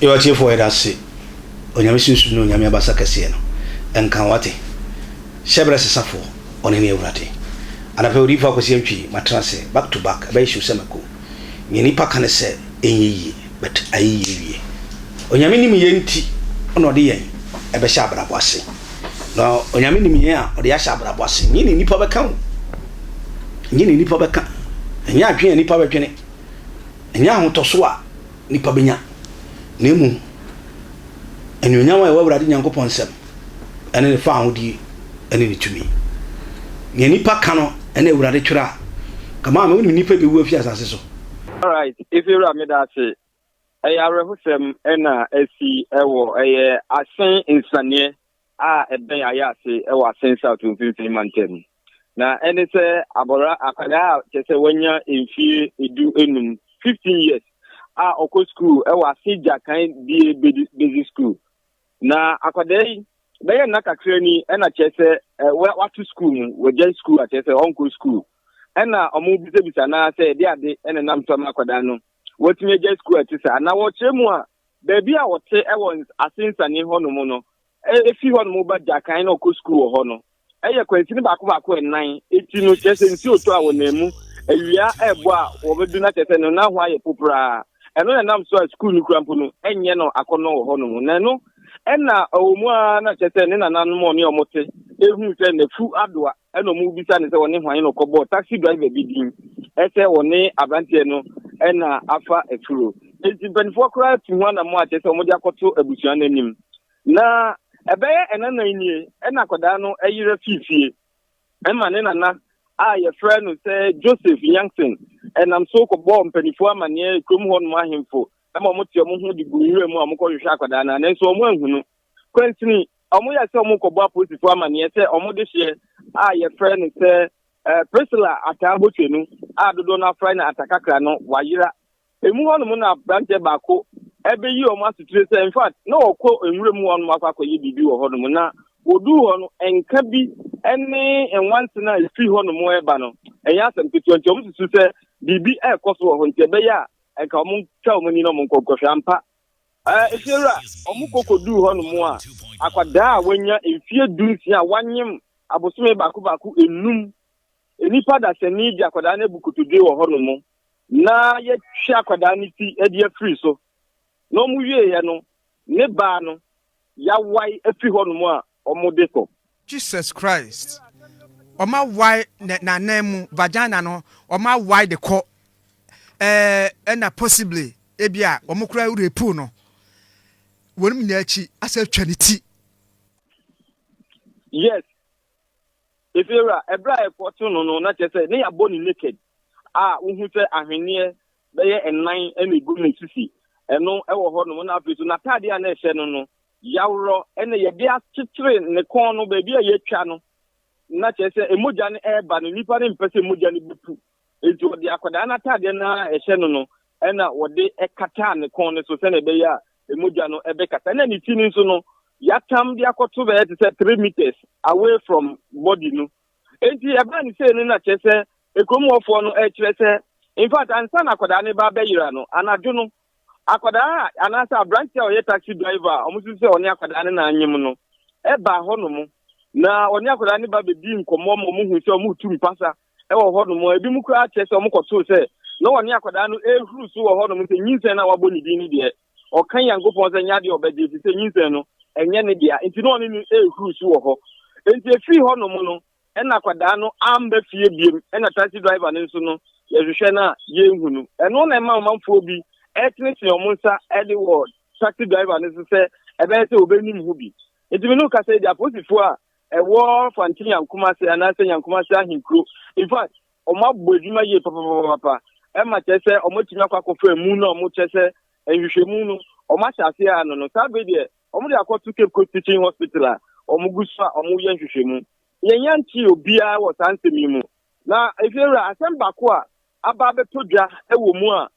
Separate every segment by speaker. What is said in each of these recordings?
Speaker 1: Yɛwɔ atiefoɔ yɛda ase Onyame sunsum ne Onyame abasa kɛseɛ no nka wo wate Hyɛbrɛ sesafoɔ ɔne ne Awurade Anapa yi Odiyifoɔ Akwasi Antwi matena ase back to back ɛbɛyɛ hyew sɛ mako Nea nipa ka ne sɛ ɛnyɛ yie but ayɛ yie wie Onyame nim yɛn nti na ɔde yɛn ɛbɛhyɛ abrabɔ ase Na Onyame nim yɛn a ɔde ahyɛ abrabɔ ase Nyɛ nea nipa bɛka o Nyɛ nea nipa bɛka Ɛnyɛ adwene a nipa bɛdwene Ɛnyɛ ahotɔso a nnipa bɛnya, na mmom anuonyam a ɛwɔ Awurade Nyankopɔn nsam ne ne fawohodie ne ne tumi. Nea nnipa ka no ne Awurade twerɛ a, ka maame wonim nnipa bɛwu afi asase so.
Speaker 2: Alright, Efiewura meda ase. Ɛyɛ awerɛhosɛm na asi wɔ ɛyɛ Asen Nsaneɛ a ɛbɛn Ayase wɔ Asen South Mfimfini Mantam. Na ɛne sɛ abɔra akwadaa a kyerɛ sɛ wanya mfie 15, 15 years, a ɔkɔ sukuu wɔ Ase Gyakan Bie Basic School. Na akwadaa yi bɛyɛ nna kakra ni ɛna kyerɛ sɛ wato sukuu mu, wagyae sukuu a kyerɛ sɛ ɔnkɔ sukuu. Ɛna wɔn bisabisa naa sɛ ɛde ade ɛna nam so ama akwadaa no watumi agyae sukuu a ɛte saa. Na wɔkyerɛ mu a baabi a wɔte wɔ Ase Nsane hɔnom no, efi hɔnom ba Gyakan na ɔkɔ sukuu wɔ hɔ no, ɛyɛ kwansini baako baako nnan. Eti no kyerɛ sɛ nsuo tɔ a wɔnam mu, awia ɛrebɔ a wɔbɛdu na kyerɛ sɛ no na ho ayɛ poporaa. Ɛno na ɛnam so a sukuu no kura mpo no ɛnyɛ no akɔnnɔ wɔ hɔnom. Na ɛno ɛna ɔwɔ mu ara na kyerɛ sɛ ne nananom a ɔne wɔn te ehu sɛ n'afu adoa ɛna wɔn bisa no sɛ ɔne hwan na ɔkɔbɔɔ taxi driver bi din ɛsɛ ɔne aberanteɛ no ɛna afa afuro. Enti mpanimfoɔ koraa tu ho anammɔn a kyerɛ sɛ wɔde akɔto abusua no anim. Na ɛbɛyɛ ɛnanan nie ɛna akwadaa no yera fii fie ɛma ne nana a yɛfrɛ no sɛ Joseph Yankson ɛnam so kɔbɔɔ mpanimfoɔ amanneɛ kurom hɔnom ahemfo ɛma wɔn te wɔn ho de gu nwura mu a wɔkɔhwehwɛ akwadaa no nanso wɔn anhu no. Kwansini wɔn yɛ sɛ wɔn kɔbɔ apolisifoɔ amanneɛ sɛ wɔn de hyeɛ a yɛfrɛ no sɛ Priscilla Ataa Botwenu a dodoɔ no afra no Atakakra no wayera. Emu hɔnom na aberanteɛ baako bɛyi wɔn asotire sɛ in fact na wɔkɔ nwura mu hɔnom akɔ akɔyɛ biribi wɔ hɔnom na wɔduu hɔ no nka bi ne nwansena a ɛfiri hɔnom reba no ɛnyɛ asɛm ketewa nti wɔn susu sɛ biribi ɛrekɔ so wɔ hɔ nti ɛbɛyɛ a nka wɔn twa wɔn ani na wɔn nkɔ nkɔhwɛ ampa. Efiewura, wɔn kɔ kɔduu hɔnom a akwadaa a wanya mfie 16 a wanyem abosome baako baako enum nnipa dasani de akwadaa no abu kotodwe wɔ hɔnom na yɛtwe akwadaa no ti de afiri so. Na wɔn wieeɛ no, ne baa no, yɛawae afiri hɔnom a wɔde kɔ.
Speaker 3: Jesus Christ, wɔn awae n'anan mu, vagina no, wɔn awae de kɔ, ɛɛ ɛna possibly ebi a wɔn kora rape no, wɔn nyinaa akyi asɛ atwa ne ti.
Speaker 2: Yes, Efiewura, ɛberɛ a ɛkɔto no no, na kyerɛ sɛ ne yɛabɔ no naked a wohu sɛ ahweneɛ bɛyɛ nnan na egu ne sisi. Ɛno wɔ hɔnom na afei so n'ataadeɛ a na ɛhyɛ no no, yaworɔ na yɛde akyekyere ne kɔn no baabi a yɛatwa no na kyerɛ sɛ mogya no ɛreba no, nipa no mpɛ sɛ mogya no bɛpu. Enti wɔde akwadaa no ataadeɛ no a ɛhyɛ no no na wɔde kataa ne kɔn no so sɛnea ɛbɛyɛ a mogya no bɛkata. Na ne ti no nso no, yɛatam de akɔto bɛyɛ te sɛ 3 meters away from body no. Enti ɛbaa ne sei no na kyerɛ sɛ ekurom hɔfoɔ no ɛkyerɛ sɛ in fact ansa na akwadaa no ba bɛyera no anadwo no akwadaa a anaasɛ aberanteɛ a ɔyɛ taxi driver a wɔn nso sɛ ɔne akwadaa no na anyem no ɛbaa hɔnom na ɔne akwadaa no ba bɛdi nkɔmmɔ ma wɔn hu sɛ wɔn retu mpasa ɛwɔ hɔnom. Ebi mu koraa kyerɛ sɛ wɔn kɔtoo sɛ na ɔne akwadaa no ehuru so wɔ hɔnom sɛ nyinsɛn no a wabɔ ne din no deɛ ɔka Nyankopɔn sɛ nyɛ adeɛ ɔbɛgye fi sɛ nyinsɛn no ɛnyɛ ne dea nti na ɔne no ehuru so wɔ hɔ. Nti efiri hɔnom no ɛna akwadaa no amba fie biem ɛna taxi driver no nso no yɛhwehwɛ no a yɛnhu no. Ɛno na ɛma ɔmanfoɔ bi ɛtenetene wɔn nsa ɛde wɔ taxi driver no so sɛ ɛbɛyɛ sɛ wɔbɛnim ho bi. Nti me no kasa yi de apolisifoɔ a ɛwɔ Fante Nyankomase anaasɛ Nyankomase ahenkuro in fact wɔn abɔ adwuma yie papapapa ɛma kyerɛ sɛ wɔn atumi akɔ akɔfa emu na wɔn kyerɛ sɛ nhwehwɛmu no wɔn ahyɛ ase ano no saa bere deɛ wɔn de akɔto Cape Coast Teaching Hospital a wɔn gu so a wɔn yɛ nhwehwɛmu. Yɛn yɛn nti obiara wɔ saa nsɛm yi mu. Na efiewura, asɛm baako a aba abɛtɔ dwa wɔ mu a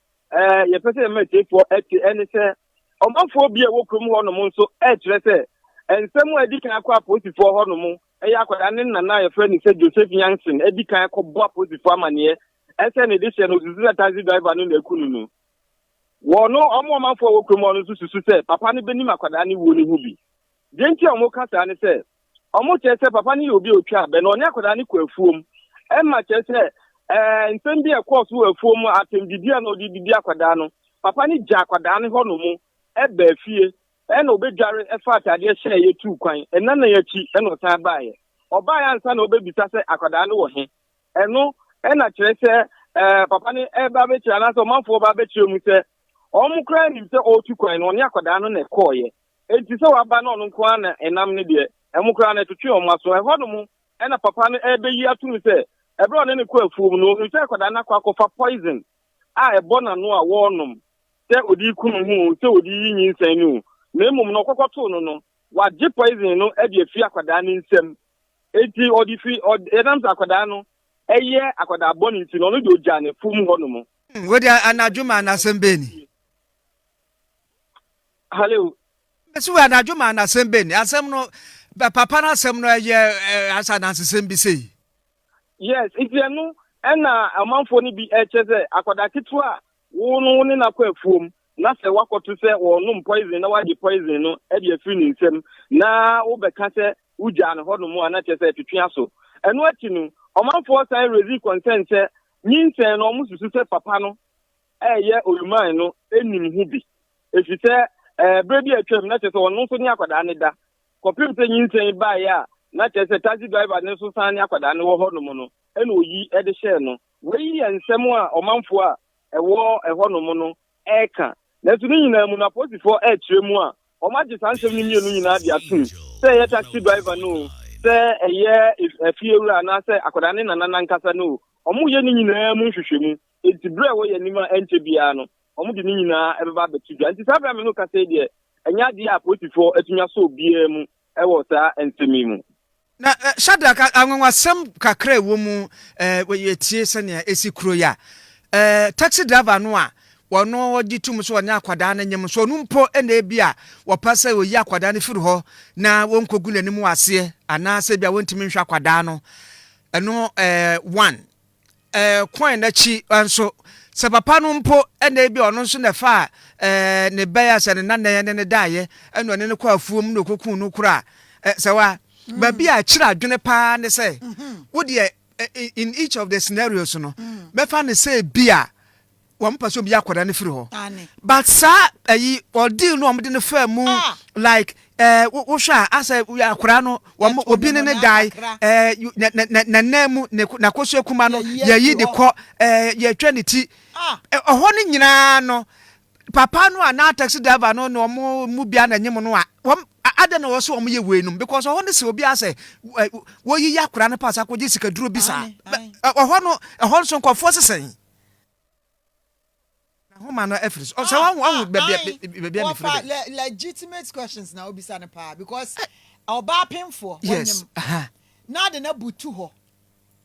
Speaker 2: yɛpɛ sɛ yɛma atiefoɔ ɛte ɛne sɛ ɔmanfoɔ bi a ɛwɔ kurom hɔnom nso ɛrekyerɛ sɛ nsɛm a adi kan akɔ apolisifoɔ hɔnom ɛyɛ akwadaa ne nana a yɛfrɛ no sɛ Joseph Yankson adi kan akɔbɔ apolisifoɔ amanneɛ ɛsɛ ne de hyɛ no osusu sɛ taxi driver no na eku no no. Wɔ no, wɔn ɔmanfoɔ a ɛwɔ kurom hɔ no nso susu sɛ papa no bɛnim akwadaa no wuo no ho bi. Deɛ nti a wɔka saa ne sɛ, wɔkyerɛ sɛ papa no yɛ obi a ɔtwa abɛ na ɔne akwadaa no kɔ afuom. Ɛma kyerɛ sɛ ɛɛ nsɛm bi a ɛkɔɔ so wɔ afuom, atɛmdidi a na ɔde didi akwadaa no, papa no gya akwadaa no hɔnom baa fie ɛna ɔbɛdware fa ataadeɛ hyɛeɛ tuu kwan. Nnanan akyi ɛna ɔsan baeɛ. Ɔbaeɛ ansa na ɔbɛbisa sɛ akwadaa no wɔ he. Ɛno ɛna kyerɛ sɛ ɛɛ papa no ɛba abɛkyerɛ anaasɛ ɔmanfoɔ ba abɛkyerɛ mu sɛ wɔn koraa nim sɛ ɔretu kwan no ɔne akwadaa no na ɛkɔɔeɛ. Enti sɛ waba na ɔno nko ara na ɛnam no deɛ, ɛmo koraa no ɛtwetwe wɔn aso. Ɛhɔ nom ɛna papa no ɛrebɛyi atom sɛ ɛberɛ a ɔne no kɔ afuom no, ɔhunu sɛ akwadaa no akɔ akɔfa poison a ɛbɔ n'ano a wɔrenom, sɛ ɔde reku ne ho o, sɛ ɔde reyi nyinsɛn no o, na mmom no ɔkɔkɔtoo no no, wagye poison no de afiri akwadaa no nsam. Enti ɔde firi, ɛnam sɛ akwadaa no ɛyɛ akwadaa bɔne nti no, ɔno deɛ ɔgyaa no afuom hɔ nom.
Speaker 3: Wei deɛ anadwo ma anasɛm bɛn ni?
Speaker 2: Hello.
Speaker 3: Mesi wei anadwo ma anasɛm bɛn ni? Asɛm no, papa no asɛm no ɛyɛ asɛ anansesɛm bi sei.
Speaker 2: Yes, nti ɛno ɛna ɔmanfoɔ no bi ɛkyɛ sɛ akwadaa ketewa a wo no wo ne no akɔ afuom na sɛ wakɔto sɛ wɔnom poison na wagye poison no de afiri ne nsam na wobɛka sɛ wogyaa no hɔnom a na kyerɛ sɛ ɛtwetwe aso. Ɛno akyi no, ɔmanfoɔ san raise concern sɛ nyinsɛn no wɔn susu sɛ papa no ɛyɛ oluman no nim ho bi efisɛ ɛɛ berɛ bi a atwam na kyerɛ sɛ ɔno nso ne akwadaa no da kɔpem sɛ nyinsɛn baeɛ a na kyerɛ sɛ taxi driver no nso san ne akwadaa no wɔ hɔnom no ɛna oyi de hyɛɛ no. Wei yɛ nsɛm a ɔmanfoɔ a ɛwɔ ɛhɔnom no ɛreka. Nanso ne nyinaa mu no apolisifoɔ ɛrekyerɛ mu a wɔagye saa nsɛm no mmienu nyinaa de atom sɛ ɛyɛ taxi driver no o, sɛ ɛyɛ efiewura anaasɛ akwadaa ne nana nankasa no o, wɔyɛ ne nyinaa mu nhwehwɛmu. Enti bere a ɛwɔ yɛn anim a ɛnkyɛ biara no, wɔde ne nyinaa bɛba abɛto dwa. Enti saa bere a me ne wo kasa yi deɛ, ɛnyɛ adeɛ a apolisifoɔ atumi asɔ obiara mu wɔ saa nsɛm yi mu.
Speaker 3: Na Shadrack, anwanwasɛm kakra a ɛwɔ mu, yɛtie sɛnea ɛsi kuro yi a, taxi driver no a wɔno ɔgye tom sɛ ɔne akwadaa no nyem nso, ɔno mpo na ebi a wɔpɛ sɛ ɔyi akwadaa no firi hɔ na wɔnkɔgu n'anim wɔ aseɛ anaasɛ ebi a wɔntumi nhwɛ akwadaa no. Ɛno one. Kwan no akyi nso, sɛ papa no mpo na ebi ɔno nso na ɛfaa ne bɛyɛ sɛ ne nanɛɛ ne ne daeɛ ɛna ɔne no kɔ afuom na ɔkɔkuu no koraa sɛ wa baabi a ɛkyerɛ adwene paa ne sɛ wo deɛ in each of the scenarios no mɛfa ne sɛ bi a wɔn pɛ sɛ obi akwadaa no firi hɔ but saa ɛyi ɔdeal no wɔn de no faa mu ah. like ɛɛ wohwɛ a asɛ akwadaa no wɔn obi ne ne dan ɛɛ na nan mu ne n'akosua kuma no yɛyi de kɔ ɛɛ yɛtwa ne ti ah. ɛhɔ no nyinaa no papa no a na taxi driver no na wɔn mu bia na enyim no a wɔn adɛ na wɔsɛ wɔn yɛ wei nom because ɔhɔ no sɛ obi asɛ wɔyiyi akwadaa no paase akɔgye sikaduro bi saa ɛhɔ no ɛhɔ nso nkɔfoɔ sesɛn. N'ahoma no afiri so. Sɛ wahu wahu baabi a baabi a mefiri
Speaker 4: Wɔfa le legitimate questions na obisa no paa because ɔbaa pemfoɔ
Speaker 3: Yes.
Speaker 4: wɔnyem
Speaker 3: Aha.
Speaker 4: na ade no abutu hɔ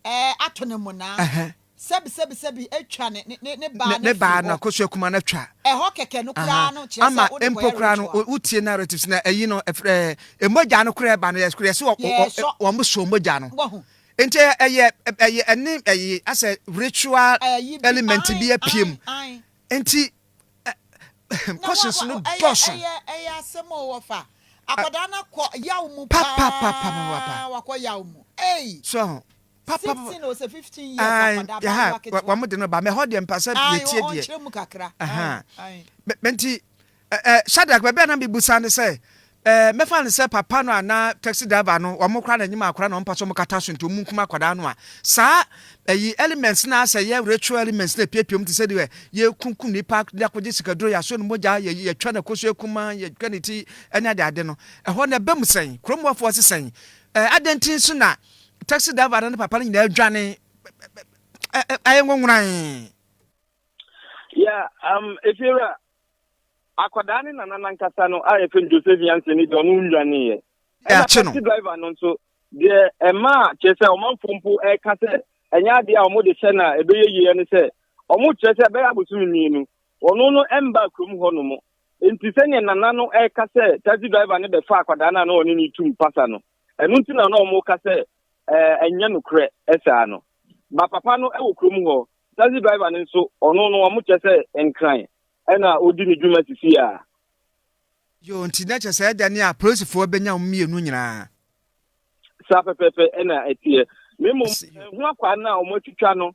Speaker 4: ɛɛ ato ne monaa
Speaker 3: Ɛhɛ.
Speaker 4: sɛbi sɛbi sɛbi atwa ne ne ne baa
Speaker 3: Ne
Speaker 4: no
Speaker 3: ne
Speaker 4: afiri
Speaker 3: baa no
Speaker 4: hɔ
Speaker 3: akosua kuma no atwa.
Speaker 4: ɛhɔ kɛkɛ no
Speaker 3: Aha.
Speaker 4: koraa no kyerɛ
Speaker 3: Ama
Speaker 4: sɛ wode
Speaker 3: mpo
Speaker 4: kɔyɛ
Speaker 3: koraa no
Speaker 4: ritual.
Speaker 3: wotie narratives na ɛyi no ɛfrɛ mogya no koraa ɛba no yɛ yɛse wɔ wɔ
Speaker 4: Yɛsɔ.
Speaker 3: wɔn sɔ mogya no.
Speaker 4: Wahu.
Speaker 3: Nti ɛyɛ ɛyɛ ɛne ɛyi asɛ ritual
Speaker 4: Ɛyi bi
Speaker 3: element
Speaker 4: ae
Speaker 3: bi apue
Speaker 4: ae
Speaker 3: mu.
Speaker 4: ae.
Speaker 3: Nti
Speaker 4: Na wa
Speaker 3: questions
Speaker 4: wa
Speaker 3: no
Speaker 4: ɛyɛ
Speaker 3: dɔɔso.
Speaker 4: ɛyɛ ɛyɛ asɛm o wɔfa. Akwadaa no akɔ yaw mu
Speaker 3: Papapapapapa.
Speaker 4: paa wakɔ yaw mu ei.
Speaker 3: So ho papapapa.
Speaker 4: 16 o sɛ 15 years
Speaker 3: Ae
Speaker 4: akwadaa
Speaker 3: yaha
Speaker 4: abaayewa ketewa.
Speaker 3: wɔn de no ba mɛ hɔ deɛ mpa sɛ
Speaker 4: Ae
Speaker 3: yɛtie deɛ.
Speaker 4: ɔnkyerɛ mu kakra ae
Speaker 3: Ahaa
Speaker 4: ae.
Speaker 3: mɛ nti Ɛ Shadrack, baabi a na mebisa ne sɛ, ɛ mɛfa no sɛ papa no anaa taxi driver no, wɔn koraa na enyim akwadaa na wɔn pɛ sɛ wɔn kata so nti wɔn nkum akwadaa no a, saa ɛyi elements no asɛ yɛ ritual elements na epiepie mu te sɛ deɛ yɛkunkum nipa de akɔgye sikaduro, yɛasɔ ne mogya, yɛ yɛtwa ne koso akuma, yɛtwa ne ti ɛne ade ade no, ɛhɔ no ɛba mu sɛn? Kurom hɔfoɔ se sɛn? Ɛ adɛn nti nso na taxi driver no ne papa no nyinaa dwane? Ɛ ɛ ayɛ nwonworan.
Speaker 2: Yeah, um, Efiewura, akwadaa ne nana nankasa no a yɛfrɛ no Joseph Yancy no deɛ ɔno nnwaneeɛ. Ɛna taxi driver no nso deɛ ɛma a kyerɛ sɛ ɔmanfoɔ mpo ɛka sɛ ɛnyɛ adeɛ a wɔde hyɛ no a ɛbɛyɛ yie ne sɛ wɔkyerɛ sɛ ɛbɛyɛ abosome mmienu ɔno no ɛmba kurom hɔ nom nti sɛdeɛ nana no ɛka sɛ taxi driver no bɛfa akwadaa no a na ɔne no tum pasa no ɛno nti na na wɔka sɛ ɛnyɛ nokorɛ saa no ba papa no ɛwɔ kurom hɔ taxi driver no nso ɔno no wɔkyerɛ sɛ nkran. na ɔdi ne dwuma sisi a.
Speaker 3: Yoo, nti na kyerɛ sɛ ɛdɛ ne a polisifoɔ bɛnya wɔn mmienu nyinaa.
Speaker 2: Saa pɛpɛɛpɛ na ɛteɛ. Na mmom ɛho akwaa no a wɔatwitwa no,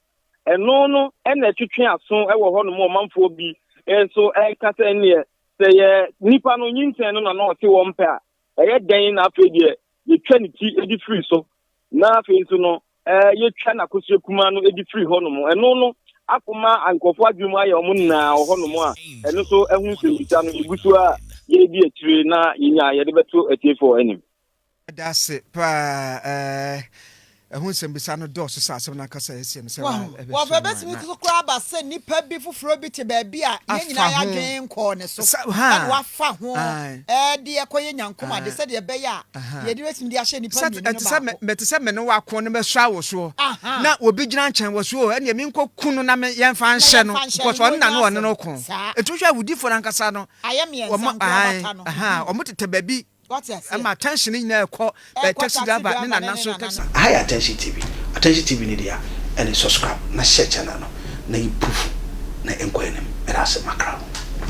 Speaker 2: ɛno no na ɛtwetwe aso wɔ hɔnom ɔmanfoɔ bi nso ɛreka sɛ ɛnneɛ sɛ yɛ nipa no nyinsɛn no na na ɔte wɔn pɛ a, ɛyɛ dɛn na afei deɛ yɛtwa ne ti de firi so na afei nso no yɛtwa n'akosua kumaa no de firi hɔnom. Ɛno no akɔma nkurɔfoɔ adwene mu ayɛ wɔn nyinaa wɔ hɔnom a ɛno nso ɛho nsɛmmisa no yɛgu so a yɛredi akyire na yɛnya yɛde bɛto atiefoɔ anim.
Speaker 3: Meda ase paa eh, ɛho nsɛmbisa no dɔɔso sɛ asɛm no ankasa a ɛsiɛ no sɛ
Speaker 4: Wahu?
Speaker 3: ɛbɛhyɛ
Speaker 4: Wɔfa
Speaker 3: mu a
Speaker 4: ebetumi
Speaker 3: na.
Speaker 4: nso koraa aba sɛ nipa bi foforɔ bi te baabi a yɛn
Speaker 3: Afa
Speaker 4: nyinaa
Speaker 3: ho.
Speaker 4: adwene nkɔɔ ne so,
Speaker 3: Sɛ,
Speaker 4: ɛna
Speaker 3: ha,
Speaker 4: wafa ho
Speaker 3: ae,
Speaker 4: de ɛkɔyɛ nyankom ade
Speaker 3: ae,
Speaker 4: sɛdeɛ ɛbɛyɛ a
Speaker 3: aha.
Speaker 4: yɛde bɛtumi de ahyɛ nnipa
Speaker 3: Sɛ,
Speaker 4: mmienu no
Speaker 3: ɛte sɛ me,
Speaker 4: baako.
Speaker 3: mete sɛ me ne wo ako no mɛsɔ awosoɔ,
Speaker 4: Aha.
Speaker 3: na obi gyina nkyɛn wɔ so o, ɛnneɛ menkɔ ku no na me, yɛmfa
Speaker 4: Na
Speaker 3: nhyɛ no,
Speaker 4: yɛmfa nhyɛ no
Speaker 3: because
Speaker 4: na
Speaker 3: ɔno na
Speaker 4: ɔnya
Speaker 3: ne ɔne
Speaker 4: asɛm.
Speaker 3: no ko.
Speaker 4: Saa.
Speaker 3: Enti wohwɛ awudifoɔ no ankasa no,
Speaker 4: Ayɛ mmiɛnsa
Speaker 3: wɔn,
Speaker 4: nko
Speaker 3: ae,
Speaker 4: abata no.
Speaker 3: aha,
Speaker 4: Mhm.
Speaker 3: wɔtetɛ baabi
Speaker 4: Wate aseɛ?
Speaker 3: Ɛma attention no nyinaa ɛkɔ bɛ
Speaker 4: Ɛkɔ
Speaker 3: taxi
Speaker 4: taxi
Speaker 3: driver ne
Speaker 4: driver ne
Speaker 3: nana
Speaker 4: ne
Speaker 3: so
Speaker 4: nana
Speaker 3: taxi.
Speaker 4: no.
Speaker 1: Aha yɛ Attention TV, Attention TV ne dea ɛne subscribe na share channel no na yi pufu na ɛnkɔ anim. Meda ase makra.